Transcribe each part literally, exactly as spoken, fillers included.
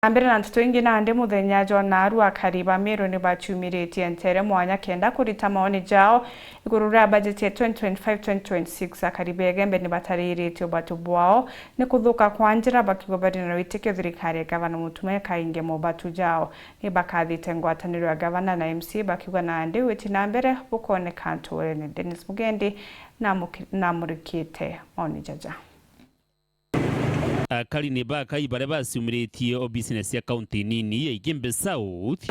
Na mbere na nteto ingi, nandi muthenya jwa naarua, akari ba Meru ni baciumiritie ntere mwanya kenda kurita maoni jao iguru ria bajeti ya twenty twenty-five twenty twenty-six. Akari ba Igembe ni batariritie ubatu bwao ni kuthuka kwa njira, bakiuga bari na witikio thirikari ya gavana Mutuma ikaingia mobatu jao. Ni bakathite ngwataniro ya gavana na M C A, bakiuga nandi witi na mbere bukoneka nturene. Dennis Mugendi namuki-, namurikite maoni jaja. Akari ni bakai baria baciumiritie obisine cia kaunti nini ya Igembe South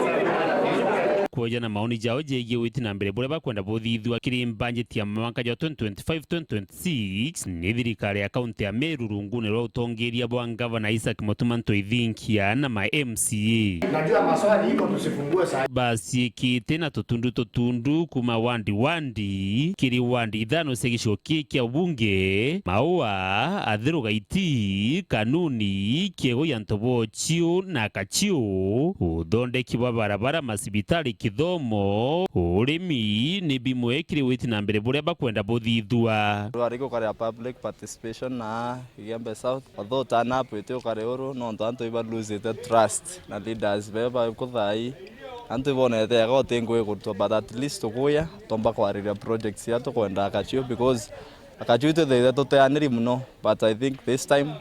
kweja na maoni jao jegie witi na mbere buria bakwenda buthithua kiri mbanjeti ya mwanka jwa twenty twenty-five twenty twenty-six ni thirikari ya kaunti ya Meru rungune rwa utongeria bwa ngavana Isaac Mutuma Ntwithinkia na ma M C A. Najua maswali iko, tusifungue saa. Baciikite na tutundu tutundu kuma wandi wandi kiri wandi ithano cia gicigo kii kia ubunge: Maua, Athiru Gaiti, Kanuni, Kiego ya Ntobo Ciu na Kaciu, uthondeki bwa barabara, macibitari, kithomo, urimi ni bimwe kiri witi na mbere buria bakwenda buthithua. Rwari gukaria public participation na Igembe South. Although turn up iti ukari uru, nontu antu iba losete trust na leaders beba kuthai. Antu ibonete ega uti ngui gutwa, but at least tukuya, tomba kwariria projects cia tukwenda Akaciu, because Akaciu itwithaithe tuteaniri muno, but I think this time,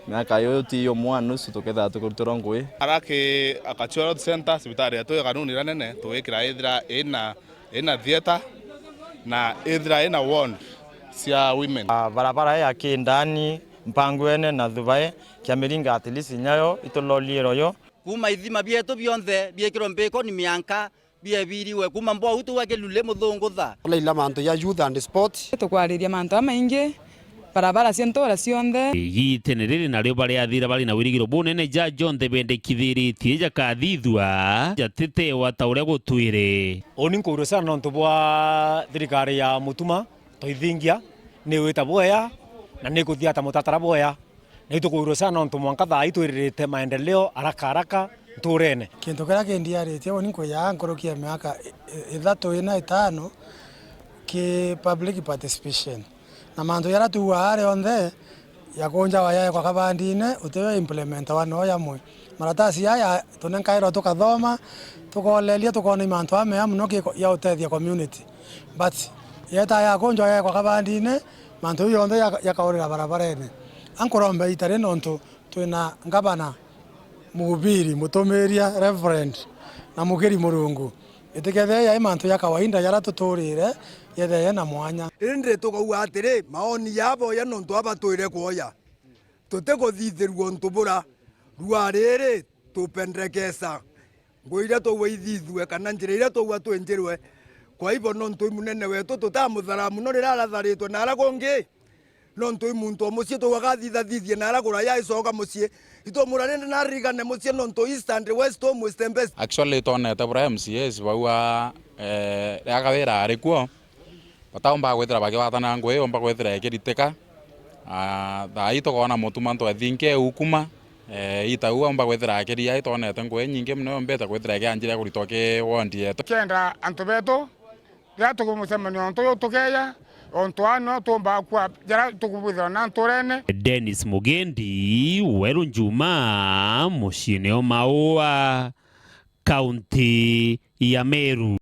miaka yuyu ti yumwe na nusu, tukethira tukurutirwa ngui. Araki Akaciu Health Center, cibitari yetu ya Kanuni iria nene, tuwikira ithira ina ina theatre na ithira ina ward cia women. Ah, barabara ya Kindani, Mpangwene na Thubai, Kiamiringa at least nyayo ituloliero yo. Kuuma ithima bietu bionthe biekirwe mbiko ni mianka biebiriwe, kuuma mbwau tuwa Kilule Muthungutha. Tulaila mantu ya youth and sport. Tukwariria mantu amaingi. Barabara cia ntura cionthe. Igitene riri nario bariathira bari na wirigiro bunene ja jonthe bendekithiritie jakathithua, jatitewa ta uria gutwire. Uni nkuurua sana nontu bwa thirikari ya Mutuma Ntwithinkia, ni wita bwea na ni kuthia ta mutatara bwea. Na itukuurua sana nontu mwanka thaa ii twiririte maendeleo haraka haraka nturene. Kintu kiria kindiaritie uni nkuya nkuruki ya miaka i-, i-, ithatu, ina, itano ki public participation. Na mantu jaria tuugaa ari onthe ya kunjawa yaekwa kabandine, utiyo implementawa no jamwe. Maratasi jaya tunenkairwa tukathoma, tukoleria, tukoona i mantu jamea mono ki ya utethia community. But yeta ya kunjwa yaekwa kabandine, mantu jau jonthe jaka-, jakaurira barabarene. Ankuromba itari nontu twina ngavana, mhubiri, mutumiria, reverend, na mukiri Murungu. Itikethire yai mantu ja kawaida jaria tuturire, yethire na mwanya. Indi tukauga atiri, maoni jabo ja nontu abatwire kwoya, tutikuthithirua untu bura. Rua riri, tupendekesa ngui iria twaua ithithue, kana njira iria twaua twinjirwe. Kwa hivyo, nontu i munene wetu, tutamuthara mono riria aratharitwe na aria kungi. Nontu i muntu o mucii twaugaga athithathithie na aria kuraya aicoka mucii. Itumura rindi naririkane mucii nontu east and west home is the best. Actually, twonete buria M C As bauga, eh, riria Kawira ari kuo, bataumbaga kwithira bakigwatanira ngui, yumba kwithira ikiritika. Ah, thaa ii tukoona Mutuma Ntwithinkia ukuma, eh, itau aumba kwithira akiria, itwonete ngui nyingi mono yumbite kwithira ikianjiria kuritwa ki ward yetu. Kenda antu betu, riria tukumucemania untu uyu tukeeja, untu aa no tuumbaga kua jaria tukubwithirwa na nturene. Dennis Mugendi, Weru Njuma, muciine o Maua, kaunti ya Meru.